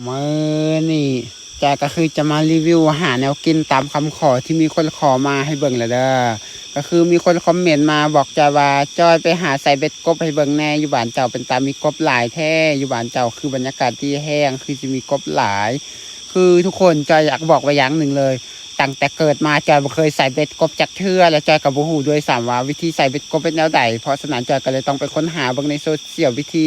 ມື້ນີ້ຈອຍກໍຄືຈະມາຣີວິວຫາແນວກິນຕາມຄຳຂໍທີ່ມີຄົນຂໍມາໃຫ້ເບິ່ງແຫຼະເດີ. ກໍຄືມີຄົນຄອມເມັນມາບອກຈອຍວ່າ ຈອຍໄປຫາໃສ່ເບັດກົບໃຫ້ເບິ່ງແດ່ ຢູ່ບ້ານເຈົ້າເປັນຕາມີກົບຫຼາຍແທ້ ຢູ່ບ້ານເຈົ້າຄືບັນຍາກາດດີແຮງ ຄືຊິມີກົບຫຼາຍ. ຄືທຸກຄົນ ຈອຍຢາກບອກໄວ້ຢ່າງໜຶ່ງເລີຍ ຕັ້ງແຕ່ເກີດມາຈອຍບໍ່ເຄີຍໃສ່ເບັດກົບຈັກເທື່ອ ແລະ ຈອຍກໍບໍ່ຮູ້ດ້ວຍຊ້ຳວ່າວິທີໃສ່ເບັດກົບເປັນແນວໃດ. ເພາະສະນັ້ນ ຈອຍກໍເລີຍຕ້ອງໄປຄົ້ນຫາເບິ່ງໃນໂຊຊຽວ ວິທີ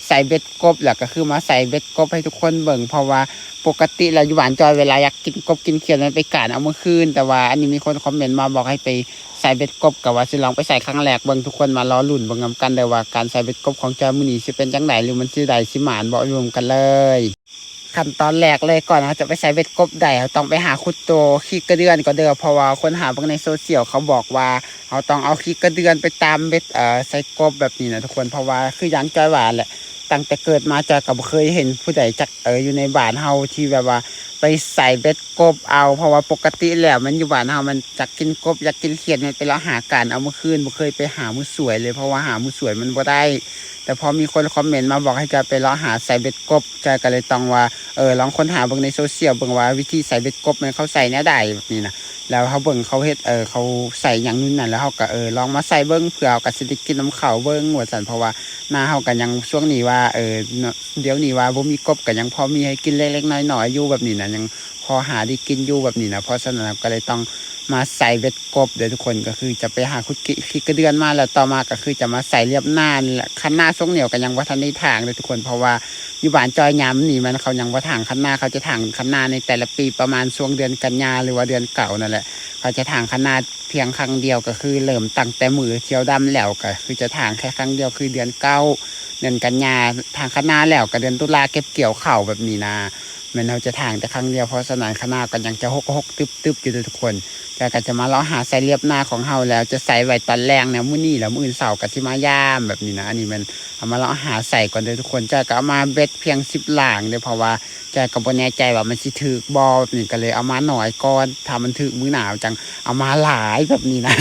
ໃສ່ເບັດກົບ ແລ້ວກໍຄືມາໃສ່ເບັດກົບໃຫ້ທຸກຄົນເບິ່ງ ເພາະວ່າປົກກະຕິແລ້ວຢູ່ບ້ານຈອຍເວລາຢາກກິນກົບກິນຂຽດແມ່ນໄປການເອົາມາຄືນ. ແຕ່ວ່າອັນນີ້ມີຄົນຄອມເມັນມາບອກໃຫ້ໄປໃສ່ເບັດກົບ ກໍວ່າຊິລອງໄປໃສ່ຄັ້ງແລກເບິ່ງ. ທຸກຄົນມາລໍລຸ້ນເບິ່ງນຳກັນເດີວ່າ ການໃສ່ເບັດກົບຂອງຈອຍມື້ນີ້ຊິເປັນຈັ່ງໃດ ຫຼືມັນຊິໄດ້ຊິໝານບໍ່ ໄປເບິ່ງກັນເລີຍ. ຂັ້ນຕອນແລກເລີຍ ກ່ອນເຮົາຈະໄປໃສ່ເບັດກົບໄດ້ ເຮົາຕ້ອງໄປຫາຂຸດໂຕຂີ້ກະເດືອນກ່ອນເດີ ເພາະວ່າຄົ້ນຫາເບິ່ງໃນໂຊຊຽວ ເຂົາບອກວ່າ ເຮົາຕ້ອງເອົາຂີ້ກະເດືອນໄປຕາມເບັດ ເອີ ໃສ່ກົບແບບນີ້ນະທຸກຄົນ. ເພາະວ່າຄືຢ່າງຈອຍວ່າແຫຼະ ຕັ້ງແຕ່ເກີດມາຈອຍກໍບໍ່ເຄີຍເຫັນຜູ້ໃດຈັກ ເອີ ຢູ່ໃນບ້ານເຮົາທີ່ແບບວ່າໄປໃສ່ເບັດກົບເອົາ ເພາະວ່າປົກກະຕິແລ້ວມັນຢູ່ບ້ານເຮົາມັນຢາກກິນກົບຢາກກິນຂຽດ ມັນໄປເລາະຫາການເອົາມາຄືນ ບໍ່ເຄີຍໄປຫາມື້ສວຍເລີຍ ເພາະວ່າຫາມື້ສວຍມັນບໍ່ໄດ້. ແຕ່ພໍມີຄົນຄອມເມັນມາບອກໃຫ້ຈອຍໄປເລາະຫາໃສ່ເບັດກົບ ຈອຍກໍເລີຍຕ້ອງວ່າ ເອີ ລອງຄົ້ນຫາເບິ່ງໃນໂຊຊຽວເບິ່ງວ່າວິທີໃສ່ເບັດກົບແມ່ນເຂົາໃສ່ແນວໃດແບບນີ້ນະ. ແລ້ວເຮົາເບິ່ງເຂົາເຮັດ ເອີ ເຂົາໃສ່ຫຍັງນັ້ນ ແລ້ວເຮົາກໍ ເອີ ລອງມາໃສ່ເບິ່ງ ເພື່ອເຮົາກໍຊິໄດ້ກິນນຳເຂົ້າເບິ່ງວ່າຊັ້ນ. ເພາະວ່ານາເຮົາກໍຍັງ ຊ່ວງນີ້ວ່າ ເອີ ດຽວນີ້ວ່າບໍ່ມີກົບ ກໍຍັງພໍມີໃຫ້ກິນເລັກໆນ້ອຍໆຢູ່ແບບນີ້ນະ ຍັງພໍຫາໄດ້ກິນຢູ່ແບບນີ້ນະ. ເພາະສະນັ້ນ ເຮົາກໍເລີຍຕ້ອງມາໃສ່ເບັດ ກົບເດີທຸກຄົນ ກໍຄືຈະໄປຫາຂຸດຂີ້ ຂີ້ກະເດືອນມາ ແລ້ວຕໍ່ມາກໍຄືຈະມາໃສ່ລຽບນາ. ຄັນນາຊ່ວງນີ້ກໍຍັງບໍ່ທັນໄດ້ຖາງເດີທຸກຄົນ ເພາະວ່າຢູ່ບ້ານຈອຍຍາມນີ້ມັນ ເຂົາຍັງບໍ່ຖາງຄັນນາ ເຂົາຈະຖາງຄັນນາໃນແຕ່ລະປີປະມານຊ່ວງເດືອນກັນຍາ ຫຼືວ່າເດືອນເກົ້ານັ້ນແຫຼະ ເຂົາຈະຖາງຄັນນາພຽງຄັ້ງດຽວ. ກໍຄືເລີ່ມຕັ້ງແຕ່ມື້ຂຽວດຳແລ້ວ ກໍຄືຈະຖາງແຄ່ຄັ້ງດຽວ ຄືເດືອນເກົ້າ ເດືອນກັນຍາ ຖາງຄັນນາແລ້ວ ກໍເດືອນຕຸລາເກັບກ່ຽວເຂົ້າແບບນີ້ນະ. ແມ່ນເຮົາຈະຖາງແຕ່ຄັ້ງດຽວ ເພາະສະນັ້ນຄະນາກໍຍັງຈະຮົກໆຕຶບໆຢູ່ເດີທຸກຄົນ. ຈອຍກໍຈະມາເລາະຫາໃສ່ລຽບນາຂອງເຮົາ ແລ້ວຈະໃສ່ໄວ້ຕອນແລງແນວມື້ນີ້ ແລ້ວມື້ອື່ນເຊົ້າກໍຊິມາຢາມແບບນີ້ນະ. ອັນນີ້ແມ່ນເອົາມາເລາະຫາໃສ່ກ່ອນເດີທຸກຄົນ. ຈອຍກໍເອົາມາເບັດພຽງສິບລາງເດີ ເພາະວ່າຈອຍກໍບໍ່ແນ່ໃຈວ່າມັນຊິຖືກບໍ່ ແບບນີ້ ກໍເລີຍເອົາມາໜ້ອຍກ່ອນ ຖ້າມັນຖືກມື້ໜ້າຈັ່ງເອົາມາຫຼາຍແບບນີ້ນະ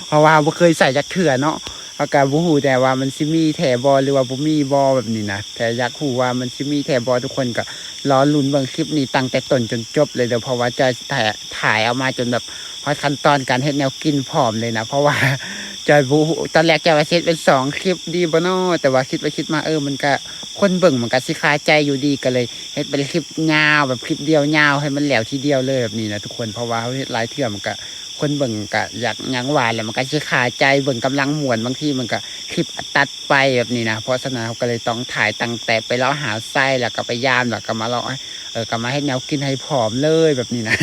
ເພາະວ່າບໍ່ເຄີຍໃສ່ຈັກເທື່ອເນາະ. ເຮົາກໍບໍ່ຮູ້ແຕ່ວ່າມັນຊິມີແທ້ບໍ່ ຫຼືວ່າບໍ່ມີບໍ່ແບບນີ້ນະ. ແຕ່ຢາກຮູ້ວ່າມັນຊິມີແທ້ບໍ່ ທຸກຄົນກໍລໍລຸ້ນເບິ່ງຄລິບນີ້ຕັ້ງແຕ່ຕົ້ນຈົນຈົບເລີຍເດີ ເພາະວ່າຈອຍຖ່າຍ ຖ່າຍເອົາມາຈົນແບບຮອດຂັ້ນຕອນການເຮັດແນວກິນພ້ອມເລີຍນະ. ເພາະວ່າຈອຍບໍ່ຮູ້ ຕອນແລກຈອຍວ່າຊິເຮັດເປັນສອງຄລິບດີບໍ່ນໍ ແຕ່ວ່າຄິດໄປຄິດມາ ເອີ ມັນກະ ຄົນເບິ່ງມັນກະຊິຄາໃຈຢູ່ດີ ກໍເລີຍເຮັດເປັນຄລິບຍາວ ແບບຄລິບດຽວຍາວໃຫ້ມັນແລ້ວທີດຽວເລີຍແບບນີ້ນະທຸກຄົນ. ເພາະວ່າເຮົາເຮັດຫຼາຍເທື່ອມັນກະ ຄົນເບິ່ງກະຢາກຫຍັງວ່າແຫຼະ ມັນກະຊິຄາໃຈ ເບິ່ງກຳລັງມ່ວນ ບາງທີມັນກະຄລິບຕັດໄປແບບນີ້ນະ. ເພາະສະນັ້ນເຮົາກໍເລີຍຕ້ອງຖ່າຍຕັ້ງແຕ່ໄປເລາະຫາໃສ່ ແລ້ວກໍໄປຢາມ ແລ້ວກໍມາເລາະ ເອີ ກໍມາເຮັດແນວກິນໃຫ້ພ້ອມເລີຍແບບນີ້ນະ.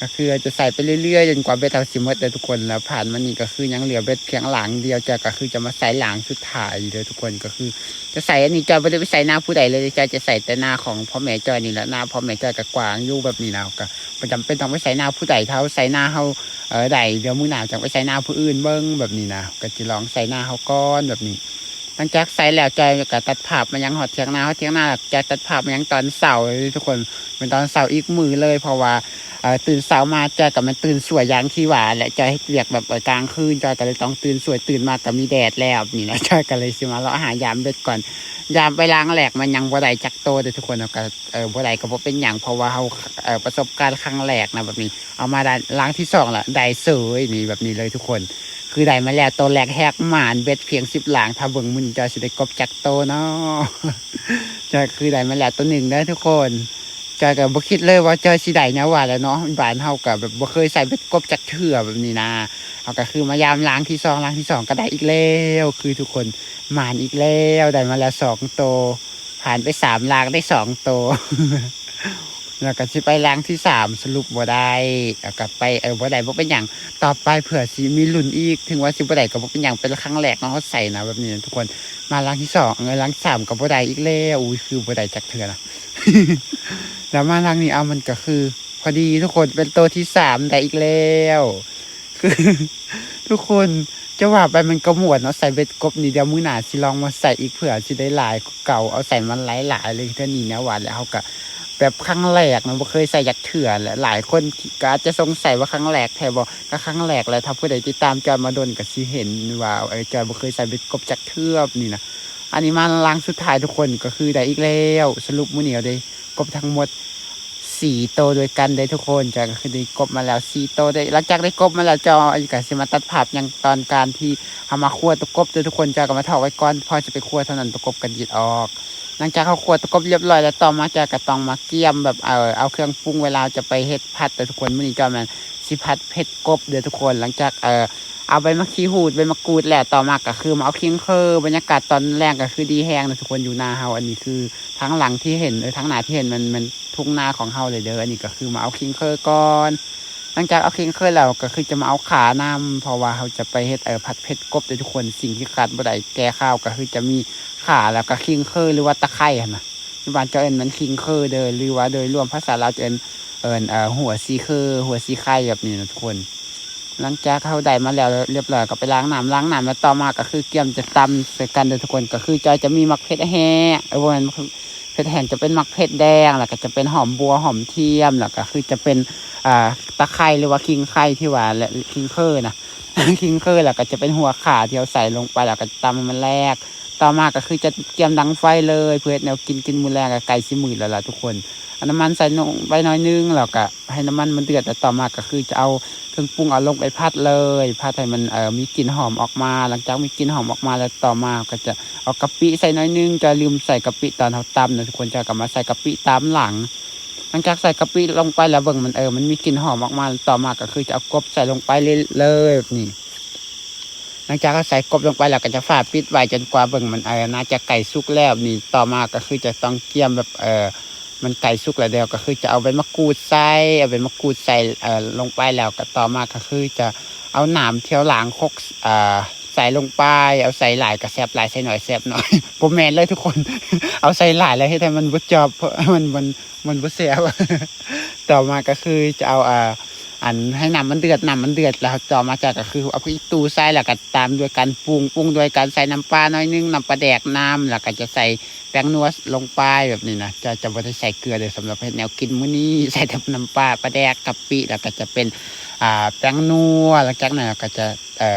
ກໍຄືຈະໃສ່ໄປເລື້ອຍໆຈົນກວ່າເບັດເຮົາຊິໝົດເດີທຸກຄົນ. ແລ້ວຜ່ານມານີ້ກໍຄືຍັງເຫຼືອເບັດພຽງລາງດຽວ ຈອຍກໍຄືຈະມາໃສ່ລາງສຸດທ້າຍເດີທຸກຄົນ. ກໍຄື ຈະໃສ່ອັນນີ້ ຈອຍບໍ່ໄດ້ໄປໃສ່ນາຜູ້ໃດເລີຍ ຈອຍຈະໃສ່ແຕ່ນາຂອງພໍ່ແມ່ຈອຍນີ້ແຫຼະ. ນາພໍ່ແມ່ຈອຍກໍກວ້າງຢູ່ແບບນີ້ນະ ກໍບໍ່ຈຳເປັນຕ້ອງໄປໃສ່ນາຜູ້ໃດ ຖ້າເຮົາໃສ່ນາເຮົາ ເອີ ໄດ້ ດຽວມື້ໜ້າຈັ່ງໄປໃສ່ນາຜູ້ອື່ນເບິ່ງແບບນີ້ນະ. ກໍຈະລອງໃສ່ນາເຮົາກ່ອນແບບນີ້. ຫຼັງຈາກໃສ່ແລ້ວ ຈອຍກໍຕັດພາບມາຍັງຮອດຖຽງນາ ຮອດຖຽງນາ ຈອຍຕັດພາບມາຍັງຕອນເຊົ້າເລີຍທຸກຄົນ ແມ່ນຕອນເຊົ້າອີກມື້ເລີຍ ເພາະວ່າ ເອີ ຕື່ນເຊົ້າມາຈອຍກໍແມ່ນຕື່ນສວຍຢ່າງທີ່ວ່າແຫຼະ ຈອຍເຮັດວຽກແບບ ເອີ ກາງຄືນ ຈອຍກໍເລີຍຕ້ອງຕື່ນສວຍ ຕື່ນມາກໍມີແດດແລ້ວນີ້ນະ. ຈອຍກໍເລີຍຊິມາເລາະຫາຢາມເບັດກ່ອນ ຢາມໄປລາງແລກມັນຍັງບໍ່ໄດ້ຈັກໂຕເດີທຸກຄົນ. ເຮົາກໍ ເອີ ບໍ່ໄດ້ກໍບໍ່ເປັນຫຍັງ ເພາະວ່າເຮົາ ເອີ ປະສົບການຄັ້ງແລກນະແບບນີ້. ເອົາມາລາງທີສອງລະໄດ້ເສີຍນີ້ ແບບນີ້ເລີຍທຸກຄົນ. ຄືໄດ້ມາແລ້ວໂຕແລກແຮກໝານ ເບັດພຽງສິບລາງ ຖ້າເບິ່ງມື້ນີ້ຈອຍຊິໄດ້ກົບຈັກໂຕເນາະ. ຈອຍຄືໄດ້ມາແລ້ວໂຕໜຶ່ງເດີທຸກຄົນ. ຈອຍກໍບໍ່ຄິດເລີຍວ່າຈອຍຊິໄດ້ແນວວ່າແຫຼະເນາະ ບ້ານເຮົາກໍແບບບໍ່ເຄີຍໃສ່ເບັດກົບຈັກເທື່ອແບບນີ້ນະ. ເຮົາກໍຄືມາຢາມລາງທີສອງ ລາງທີສອງກໍໄດ້ອີກແລ້ວ ຄືທຸກຄົນ ໝານອີກແລ້ວ ໄດ້ມາແລ້ວສອງໂຕ. ຜ່ານໄປສາມລາງໄດ້ສອງໂຕ ແລ້ວກໍຊິໄປລາງທີສາມ ສະຫຼຸບບໍ່ໄດ້ ແລ້ວກໍໄປ ເອີ ບໍ່ໄດ້ບໍ່ເປັນຫຍັງ ຕໍ່ໄປເພື່ອຊິມີລຸ້ນອີກ ເຖິງວ່າຊິບໍ່ໄດ້ກໍບໍ່ເປັນຫຍັງ ເປັນຄັ້ງແລກເນາະ ເຮົາໃສ່ນະ ແບບນີ້ນະທຸກຄົນ. ມາລາງທີສອງ ເອີ ລາງທີສາມກໍບໍ່ໄດ້ອີກແລ້ວ ອຸ້ຍ ຄືບໍ່ໄດ້ຈັກເທື່ອນະ. ແລ້ວມາລາງນີ້ ເອົາ ມັນກໍຄືພໍດີທຸກຄົນ ເປັນໂຕທີສາມໄດ້ອີກແລ້ວ. ຄື ທຸກຄົນ ຈະວ່າໄປມັນກໍມ່ວນເນາະ ໃສ່ເບັດກົບນີ້ ດຽວມື້ໜ້າຊິລອງມາໃສ່ອີກ ເພື່ອຊິໄດ້ຫຼາຍກວ່າເກົ່າ ເອົາໃສ່ມັນຫຼາຍໆເລີຍ. ເທື່ອນີ້ນະວ່າແຫຼະ ເຮົາກະແບບຄັ້ງແລກເນາະ ບໍ່ເຄີຍໃສ່ຈັກເທື່ອແຫຼະ. ຫຼາຍຄົນກໍອາດຈະສົງໄສວ່າຄັ້ງແລກແທ້ບໍ່ ກໍຄັ້ງແລກແຫຼະ. ຖ້າຜູ້ໃດຕິດຕາມຈອຍມາດົນກໍຊິເຫັນວ່າ ເອີ ຈອຍບໍ່ເຄີຍໃສ່ເບັດກົບຈັກເທື່ອນີ້ນະ. ອັນນີ້ມາລາງສຸດທ້າຍທຸກຄົນ ກໍຄືໄດ້ອີກແລ້ວ. ສະຫຼຸບມື້ນີ້ເອົາເດ້ ກົບທັງໝົດສີ່ໂຕດ້ວຍກັນເດີທຸກຄົນ. ຈອຍກໍຄືໄດ້ກົບມາແລ້ວສີ່ໂຕເດີ. ຫຼັງຈາກໄດ້ກົບມາແລ້ວ ຈອຍກໍຊິມາຕັດພາບຫຍັງຕອນການທີ່ເຮົາມາຄົວຕົວກົບເດີທຸກຄົນ. ຈອຍກໍມາຖອກໄວ້ກ່ອນ ພໍຈະໄປຄົວເທົ່ານັ້ນ ຕົວກົບກໍດີດອອກ. ຫຼັງຈາກເຮົາຄົວຕົວກົບຮຽບຮ້ອຍແລ້ວ ຕໍ່ມາຈອຍກໍຕ້ອງມາກຽມແບບ ເອີ ເອົາເຄື່ອງປຸງ ເວລາຈະໄປເຮັດຜັດເດີທຸກຄົນ. ມື້ນີ້ຈອຍແມ່ນຊິຜັດເຜັດກົບເດີທຸກຄົນ. ຫຼັງຈາກ ເອີ ເອົາໃບໝາກຂີ້ຫູດ ໃບໝາກກູດແລ້ວ ຕໍ່ມາກໍຄືມາເອົາຄີງເຄີ. ບັນຍາກາດຕອນແລງກໍຄືດີແຮງເດີທຸກຄົນ. ຢູ່ໜ້າເຮົາ ອັນນີ້ຄືທາງຫຼັງທີ່ເຫັນ ເອີ ທາງໜ້າທີ່ເຫັນ ມັນ ມັນທົ່ງນາຂອງເຮົາເລີຍເດີ. ອັນນີ້ກໍຄືມາເອົາຄີງເຄີກ່ອນ. ຫຼັງຈາກເອົາຄີງເຄີແລ້ວ ກໍຄືຈະມາເອົາຂ່ານຳ ເພາະວ່າເຮົາຈະໄປເຮັດ ເອີ ຜັດເຜັດກົບເດີທຸກຄົນ. ສິ່ງທີ່ຂາດບໍ່ໄດ້ແກ່ຂ່າວ ກໍຄືຈະມີຂ່າ ແລ້ວກໍຄີງເຄີ ຫຼືວ່າຕະໄຄຫັ້ນນະ. ຢູ່ບ້ານຈອຍເອີ້ນມັນຄີງເຄີເດີ ຫຼືວ່າໂດຍລວມພາສາລາວຈະເອີ້ນ ເອີ້ນ ເອີ ຫົວຊີເຄີ ຫົວຊີໄຄ ແບບນີ້ນະທຸກຄົນ. ຫຼັງຈາກເຮົາໄດ້ມາແລ້ວຮຽບຮ້ອຍ ກໍໄປລ້າງນ້ຳ ລ້າງນ້ຳແລ້ວ ຕໍ່ມາກໍຄືກຽມຈະຕຳໃສ່ກັນເດີທຸກຄົນ. ກໍຄືຈອຍຈະມີໝາກເຜັດແຫ້ງ ເອີ ບໍ່ແມ່ນໝາກເຜັດແຫ້ງ ຈະເປັນໝາກເຜັດແດງ ແລ້ວກໍຈະເປັນຫອມບົ່ວ ຫອມທຽມ ແລ້ວກໍຄືຈະເປັນ ອ່າ ຕະໄຄ ຫຼືວ່າຄີງໄຄທີ່ວ່າ ແລະ ຄີງເຄີນະ ຄີງເຄີ ແລ້ວກໍຈະເປັນຫົວຂ່າທີ່ເຮົາໃສ່ລົງໄປ ແລ້ວກໍຕຳໃຫ້ມັນແຫຼກ. ຕໍ່ມາກໍຄືຈະກຽມດັງໄຟເລີຍ ເພື່ອເຮັດແນວກິນ ກິນມື້ແລງ ກໍໃກ້ຊິມືດແລ້ວລະທຸກຄົນ. ເອົານ້ຳມັນໃສ່ລົງໄປໜ້ອຍໜຶ່ງ ແລ້ວກໍໃຫ້ນ້ຳມັນມັນເດືອດ ແລ້ວຕໍ່ມາກໍຄືຈະເອົາເຄື່ອງປຸງເອົາລົງໄປຜັດເລີຍ ຜັດໃຫ້ມັນ ເອີ ມີກິ່ນຫອມອອກມາ. ຫຼັງຈາກມີກິ່ນຫອມອອກມາແລ້ວ ຕໍ່ມາກໍຈະເອົາກະປິໃສ່ໜ້ອຍໜຶ່ງ ຈອຍລືມໃສ່ກະປິຕອນເຮົາຕຳນະທຸກຄົນ. ຈອຍກໍມາໃສ່ກະປິຕາມຫຼັງ. ຫຼັງຈາກໃສ່ກະປິລົງໄປແລ້ວ ເບິ່ງມັນ ເອີ ມັນມີກິ່ນຫອມອອກມາ ຕໍ່ມາກໍຄືຈະເອົາກົບໃສ່ລົງໄປເລີຍ ເລີຍແບບນີ້. ຫຼັງຈາກເຮົາໃສ່ກົບລົງໄປແລ້ວ ກໍຈະຝາປິດໄວ້ຈົນກວ່າເບິ່ງມັນ ເອີ ໜ້າຈະໃກ້ສຸກແລ້ວນີ້. ຕໍ່ມາກໍຄືຈະຕ້ອງກຽມແບບ ເອີ ມັນໃກ້ສຸກແລ້ວ ດຽວກໍຄືຈະເອົາໃບມະກຣູດໃສ່ ເອົາໃບມະກຣູດໃສ່ ເອີ ລົງໄປແລ້ວ ກໍຕໍ່ມາກໍຄືຈະເອົານ້ຳທີ່ເຮົາລ້າງຄົກ ເອີ ໃສ່ລົງໄປ. ເອົາໃສ່ຫຼາຍກໍແຊບຫຼາຍ ໃສ່ໜ້ອຍແຊບໜ້ອຍ ບໍ່ແມ່ນເລີຍທຸກຄົນ ເອົາໃສ່ຫຼາຍແລ້ວເຮັດໃຫ້ມັນບໍ່ຈອບ ມັນ ມັນ ມັນບໍ່ແຊບ. ຕໍ່ມາກໍຄືຈະເອົາ ອ່າ ອັນ ໃຫ້ນ້ຳມັນເດືອດ ນ້ຳມັນເດືອດແລ້ວ ຕໍ່ມາຈອຍກໍຄືເອົາຜັກອີ່ຕູ່ໃສ່ ແລ້ວກໍຕາມດ້ວຍການປຸງ ປຸງດ້ວຍການໃສ່ນ້ຳປາໜ້ອຍໜຶ່ງ ນ້ຳປາແດກນຳ ແລ້ວກໍຈະໃສ່ແປ້ງນົວລົງໄປແບບນີ້ນະ. ຈອຍຈະບໍ່ໄດ້ໃສ່ເກືອເດີ ສຳລັບເຮັດແນວກິນມື້ນີ້ ໃສ່ແຕ່ນ້ຳປາ ປາແດກ ກະປິ ແລ້ວກໍຈະເປັນ ອ່າ ແປ້ງນົວ. ຫຼັງຈາກນັ້ນເຮົາກໍຈະ ເອີ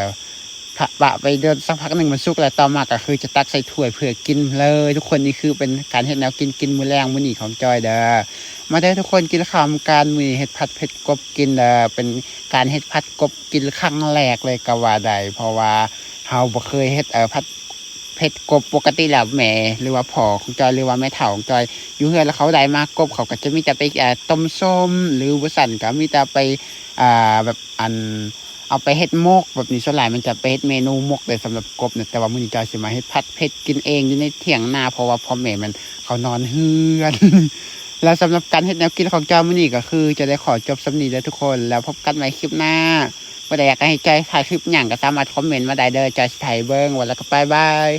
ປະໄວ້ເດີ ສັກພັກໜຶ່ງມັນສຸກແລ້ວ ຕໍ່ມາກໍຄືຈະຕັກໃສ່ຖ້ວຍເພື່ອກິນເລີຍທຸກຄົນ. ນີ້ຄືເປັນການເຮັດແນວກິນ ກິນມື້ແລງມື້ນີ້ຂອງຈອຍເດີ. ມາເດີທຸກຄົນ ກິນເຂົ້ານຳກັນ. ມື້ນີ້ເຮັດຜັດເຜັດກົບກິນເດີ ເປັນການເຮັດຜັດກົບກິນຄັ້ງແລກເລີຍກໍວ່າໄດ້ ເພາະວ່າເຮົາບໍ່ເຄີຍເຮັດ ເອີ ຜັດເຜັດກົບ. ປົກກະຕິແລ້ວແມ່ ຫຼືວ່າພໍ່ຂອງຈອຍ ຫຼືວ່າແມ່ເຖົ້າຂອງຈອຍ ຢູ່ເຮືອນແລ້ວເຂົາໄດ້ໝາກກົບ ເຂົາກໍຈະມີແຕ່ໄປ ເອີ ຕົ້ມສົ້ມ ຫຼືບໍ່ຊັ້ນກໍມີແຕ່ໄປ ອ່າ ແບບ ອັນ ເອົາໄປເຮັດໝົກແບບນີ້ ສ່ວນຫຼາຍມັນຈະໄປເຮັດເມນູໝົກເລີຍສຳລັບກົບນະ. ແຕ່ວ່າມື້ນີ້ຈອຍຊິມາເຮັດຜັດເຜັດກິນເອງຢູ່ໃນຖຽງນາ ເພາະວ່າພໍ່ແມ່ມັນເຂົານອນເຮືອນ. ແລ້ວສຳລັບການເຮັດແນວກິນຂອງຈອຍມື້ນີ້ກໍຄືຈະໄດ້ຂໍຈົບສ່ຳນີ້ເດີທຸກຄົນ ແລ້ວພົບກັນໃໝ່ຄລິບໜ້າ. ຜູ້ໃດຢາກໃຫ້ຈອຍຖ່າຍຄລິບຫຍັງກໍສາມາດຄອມເມັນມາໄດ້ເດີ ຈອຍຊິຖ່າຍເບິ່ງ. ວ່າແລ້ວກໍບາຍບາຍ.